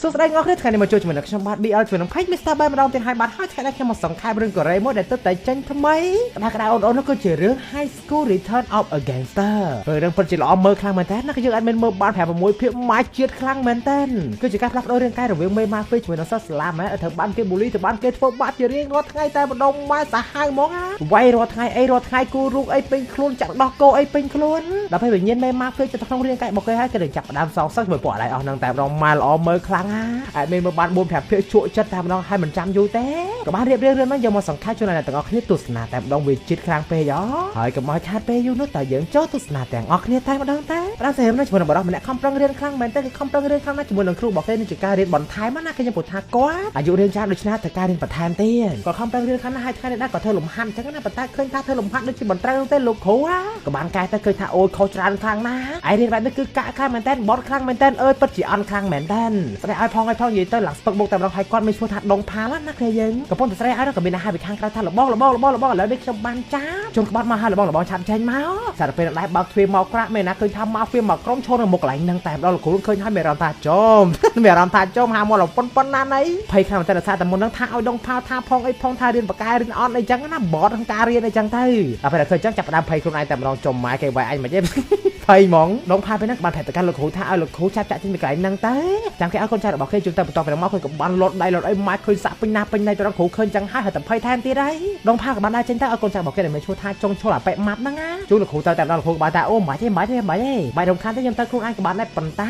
សួស្តីអ្នកនរថ្ងៃនេះមកជួបជាមួយនឹងខ្ញុំបាទ BL ជាមួយនឹង Page Mr. បែបម្ដងទៀតហើយបាទហើយថ្ងៃនេះខ្ញុំមកសង្ខេបរឿងកូរ៉េមួយដែលទើបតែចេញថ្មីក្តៅក្តៅអូនអូននោះគឺជារឿង High School Return of a Gangster រឿងពិតជាល្អមើលខ្លាំងមែនតើណាគឺយើងអាចមានមើលបាន5 6ភាគម៉ាជាតិខ្លាំងមែនតើគឺជាការផ្លាស់ប្ដូររាងកាយរវាងមេម៉ាហ្វេជាមួយនឹងសិស្សសាលាមែនត្រូវបានគេបូលីត្រូវបានគេធ្វើបាបជារៀងរាល់ថ្ងៃតែម្ដងម៉ែសាហាវហ្មងណាវាយរាល់ថ្ងៃអីរាល់ថ្ងៃគូរូកអីពេញខ្លួនចាក់ដោះគោអីពេញខ្លួនដល់ពេលវិញ្ញាណមេម៉ាហ្វេទៅក្នុងរាងកាយរបស់គេហើយគេនឹងចាប់ផ្ដើមសងសឹកជាមួយពួកអាឡៃអស់ហ្នឹងតែម្ដងម៉ែល្អមើលខ្លាំងណាអាចមានមើលបាន4 5ភាគជក់ចិត្តតែម្ដងហើយមិនចាំយូរទេក៏បានរៀបរៀងរឿងហ្នឹងយកមកសង្ខេបជូនដល់អ្នកទាំងអស់គ្នាទស្សនាតែម្ដងវាជាតិខ្លាំងពេកហ៎ហើយកុំឲ្យខាតពេលយូរនោះតើយើងចូលទស្សនាទាំងអស់គ្នាតែម្ដងតែផ្ដើមសេរីជាមួយនឹងបរិសម្នាក់ខំប្រឹងរៀនខ្លាំងមែនតើគេខំប្រឹងរៀនខ្លាំងណាស់ជាមួយនឹងគ្រូរបស់គេនេះជាការរៀនបន្ថែមណាគេខ្ញុំពុទ្ធថាគាត់អាយុរៀនច្រើនដូច្នេះត្រូវការរៀនបន្ថែមទៀតគាត់ខំប្រឹងរៀនខ្លាំងណាស់ហើយថ្ងៃនេះដែរគាត់ធ្វើលំហាត់អញ្ចឹងណាប៉ុន្តែឃើញថាធ្វើលំហាត់ដូចជាមិនត្រូវទេលោកគ្រូក៏បានកែទៅឃើញថាអូយខុសច្រើនខ្លាំងណាស់ឯរៀនបែបនេះគឺកាក់ខ្លាំងមែនតើបត់ខ្លាំងមែនតើអើយពិតជាអន់ខ្លាំងមែនតើស្រីឲ្យផងឲ្យផងនិយាយទៅឡើងស្ពឹកមុខតែម្ដងហើយគាត់មានឈ្មោះថាដងផាលណាគ្នាយើងកំពុងតែស្រីឲ្យក៏មានអាហារពីខាងក្រៅថាលបងលបងលបងលបងឥឡូវនេះខ្ញុំបានចាប់ជុំក្បាត់មកហើយលបងលបងឆាប់ចេញមកសារពេលដែរបើកទ្វារមកក្រាក់មែនណាឃើញថាមកវាមកក្រុមឈរនៅមុខកន្លែងហ្នឹងតែម្ដងលោកគ្រូឃើញហើយមានអារម្មណ៍ថាចំមានអារម្មណ៍ថាចំហាមកលប៉ុនប៉ុនណាណីភ័យខ្លាំងមែនតើសារតែមុនហ្នឹងថាឲ្យដងផាលថាផងអីផងថារៀនបកែរៀនអន់អីចឹងណាបត់ក្នុងការរៀនអីចឹងទៅដល់ពេលឃើញចឹងចាប់ផ្ដើមភ័យខ្លួនឯងតែម្ដងចំម៉ែគេវាយអញមិនទេភ័យហ្មងដងផាពេលហ្នឹងបានប្រាប់ទៅកាន់លោកគ្រូថាឲ្យលោកគ្រូចាប់ចាក់ចេញពីកន្លែងហ្នឹងទៅចាំគេឲ្យកូនចៅរបស់គេជូនទៅបន្តពីមកឃើញក៏បានលត់ដៃលត់អីម៉ែឃើញសាក់ពេញណាពេញណៃទៅដល់គ្រូឃើញចឹងហើយហើយតែភ័យថែមទៀតហើយដងផាក៏បានដើរចេញទៅឲ្យកូនចៅរបស់គេដែលមានឈ្មោះថាចុងឈុលអាប៉ែម៉ាប់ហ្នឹងណាជូនលោកគ្រូទៅតែដល់លោកគ្រូក៏បានថាអូម៉ាច់ទេម៉ាច់ទេម៉ាច់ទេបាយរំខានទេខ្ញុំទៅខ្លួនឯងក៏បានដែរប៉ុន្តែ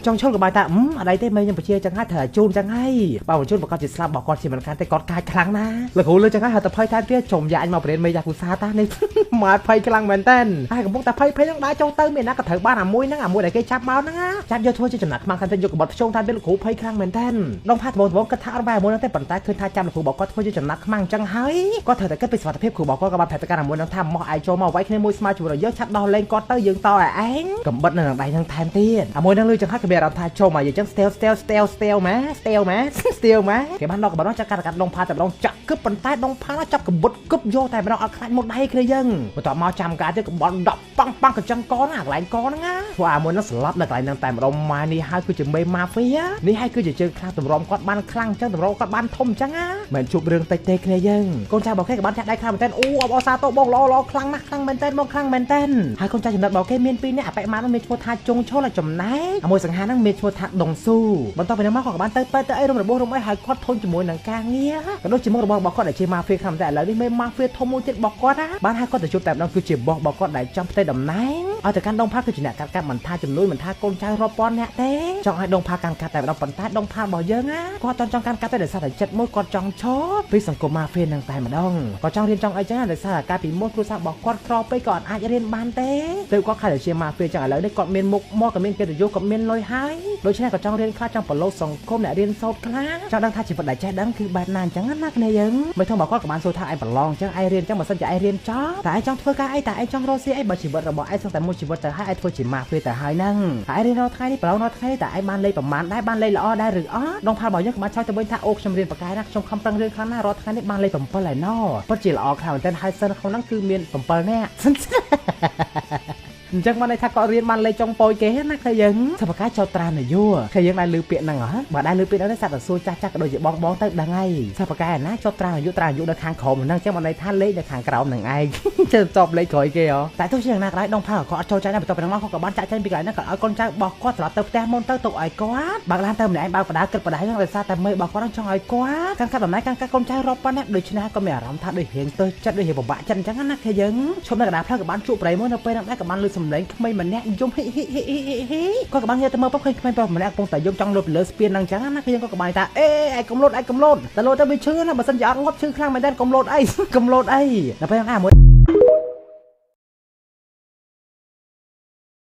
ចុងឈុលក៏បានថាអត់អីទេមេខ្ញុំបញ្ជាចឹងហើយត្រូវជូនចឹងហើយបើមិនជូនប្រកាសជាស្លាប់របស់គាត់ជាមិនខានទេគាត់កាចខ្លាំងណាលោកគ្រូលើចឹងហើយហើយតែភ័យថែមទៀតចំយ៉ាអញមកបរៀនមេយ៉ាគូសាតានេះម៉ែភ័យខ្លាំងមែនតើហើយកំពុងតែភ័យភ័យហ្នឹងដើរចុះទៅមានណាក៏ត្រូវបានអាមួយហ្នឹងអាមួយដែលគេចាប់មកហ្នឹងចាប់យកធ្វើជាចំណាក់ខ្មាំងខាងទៅយកកបត់ភ្ជុងតាមពេលលោកគ្រូភ័យខ្លាំងមែនតើដងផាត្បូងត្បូងគិតថាអត់បែរមួយហ្នឹងទេប៉ុន្តែឃើញថាចាំលោកគ្រូរបស់គាត់ធ្វើជាចំណាក់ខ្មាំងចឹងហើយគាត់ត្រូវតែគិតពីសុវត្ថិភាពគ្រូរបស់គាត់ក៏បានប្រាប់ទៅកាន់អាមួយហ្នឹងថាមកឯងចូលមកវាយគ្នាមួយស្មើជាមួយយើងឆាប់ដោះលែងគាត់ទៅយើងតឲ្យឯងកំបិតនៅនឹងដៃហ្នឹងថែមទៀតអាមួយហ្នឹងលឺចឹងហើយក៏មានអារម្មណ៍ថាចូលមកយើងចឹង style style style style ម៉ា style ម៉ា style ម៉ាគេបានដកកបិតនោះចាក់កាត់ដងផាតែម្ដងចាក់គឹបប៉ុន្តែដងផាចាប់កបិតគឹបយកតែម្ដងអត់ខ្លាចមុខដៃគ្នាយើងបន្ទាប់មកចាំការទៀតកបិតដកប៉ាំងប៉ាំងកញ្ចឹងកណាកន្លែងកហ្នឹងណាធ្វើអាមួយហ្នឹងស្លាប់នៅកន្លែងហ្នឹងតែម្ដងម៉ែនេះហើយគឺជាមេម៉ាហ្វៀនេះហើយគឺជាជើងខ្លាំងតម្រាំគាត់បានខ្លាំងចឹងតម្រាំគាត់បានធំចឹងណាមិនជួបរឿងតិចទេគ្នាយើងកូនចៅរបស់គេក៏បានចាក់ដៃខ្លាំងមែនតើអូអបអសាទរបងល្អល្អខ្លាំងណាស់ខ្លាំងមែនតើបងខ្លាំងមែនតើហើយកូនចៅចំណិតរបស់គេមានពីរនាក់អបិមានោះមានឈ្មោះថាចុងឈុលចំណែកមួយសង្ហាហ្នឹងមានឈ្មោះថាដងស៊ូបន្ទាប់ពីនោះមកគាត់ក៏បានទៅពេទ្យទៅអីរុំរបួសរុំអីហើយគាត់ធន់ជាមួយនឹងការងារក៏ដូចជាមុខរបស់របស់គាត់ដែលជាម៉ាហ្វៀខ្លាំងតែឥឡូវនេះមេម៉ាហ្វៀធំមួយទៀតរបស់គាត់ណាបានហើយគាត់ទៅជួបតែម្ដងគឺជាបោះរបស់គាត់ដែលចំផ្ទៃតំណែងឲ្យទៅកាន់ដងផាគឺជាអ្នកកាត់កាត់មិនថាចំនួនមិនថាកូនចៅរាប់ពាន់អ្នកទេចង់ឲ្យដងផាកាន់កាត់តែម្ដងប៉ុន្តែដងផារបស់យើងណាគាត់ចង់កាន់កាត់តែដោយសារតែចិត្តមួយគាត់ចង់ឈប់ពីសង្គមម៉ាហ្វៀនឹងតែម្ដងគាត់ចង់រៀនចង់អីចឹងដោយសារតែកាលពីមុនគ្រួសាររបស់គាត់ក្រពេកក៏អាចរៀនបានទេទៅគាត់ខែជាម៉ាហ្វៀចឹងឥឡូវនេះគាត់មានមុខមកក៏មានកិត្តិយសក៏មានលុយហើយដូច្នេះក៏ចង់រៀនខ្លះចង់ប្រឡូកសង្គមអ្នករៀនសូត្រខ្លះចង់ដឹងថាជីវិតដែលចេះដឹងគឺបែបណាអញ្ចឹងណាគ្នាយើងមិនធំបើគាត់ក៏បានសួរថាឯងប្រឡងអញ្ចឹងឯងរៀនអញ្ចឹងបើសិនជាឯងរៀនចប់តែឯងចង់ធ្វើការអីតែឯងចង់រកស៊ីអីបើជីវិតរបស់ឯងសឹងតែមួយជីវិតទៅហើយឯងធ្វើជាម៉ាហ្វៀទៅហើយហ្នឹងតែឯងរៀនរាល់ថ្ងៃនេះប្រឡងរាល់ថ្ងៃនេះតែឯងបានលេខប្រមាណដែរបានលេខល្អដែរឬអត់ដងផារបស់យើងក៏បានឆ្លើយទៅវិញថាអូខ្ញុំរៀនបកែណាខ្ញុំខំប្រឹងរៀនខ្លាំងណាស់រាល់ថ្ងៃនេះបានលេខ7ហើយណពិតជាល្អខ្លាំងមែនទែនហើយសិនក្នុងហ្នឹងគឺមាន7នាក់អញ្ចឹងបានន័យថាគាត់រៀនបានលេខចុងប៉យគេណាឃើញយើងសិបកាចោត្រានយោឃើញយើងដែរលឺពាក្យហ្នឹងហ៎បើដែរលឺពាក្យហ្នឹងសត្វតែសួរចាស់ចាស់ក៏ដូចជាបងបងទៅដឹងហើយសិបកាណាចោត្រានយោត្រានយោនៅខាងក្រោមហ្នឹងអញ្ចឹងបានន័យថាលេខនៅខាងក្រោមហ្នឹងឯងជើចប់លេខក្រោយគេហ៎តែទោះជាយ៉ាងណាក៏ដោយដងផាក៏អត់ចូលใจដែរបន្ទាប់ពីហ្នឹងមកគាត់ក៏បានចាក់ចេញពីកន្លែងហ្នឹងក៏ឲ្យកូនចៅរបស់គាត់ត្រឡប់ទៅផ្ទះមុនទៅទុកឲ្យគាត់បើកឡានទៅម្នាក់ឯងបើកបដាគិតបដាហ្នឹងដោយសារតែមេរបស់គាត់ចង់ឲ្យគាត់កាន់កាត់តំណែងកាន់កាត់កូនចៅរាប់ប៉ុណ្ណាដូច្នេះក៏មានអារម្មណ៍ថាដូចរៀងទៅចិត្តដូចរៀងពិបាកចិត្តអញ្ចឹងណាគេយើងឈប់នៅកណ្ដាលផ្លូវក៏បានជួបប្រៃមួយនៅពេលហ្នឹងដែរក៏បានលឺសំឡេងក្មេងម្នាក់យំហ៊ីហ៊ីហ៊ីហ៊ីហ៊ីគាត់ក៏បានងាកទៅមើលពុកឃើញក្មេងប្រុសម្នាក់កំពុងតែយំចង់លោតលើស្ពានហ្នឹងអញ្ចឹងណាគេយើងក៏បានថាអេឯងកុំលោតឯងកុំលោតតែលោតទៅវាឈឺណាបើសិនជាអត់ងាប់ឈឺខ្លាំងមែនតើកុំលោតអីកុំលោតអីដល់ពេលហ្នឹងអាមួយ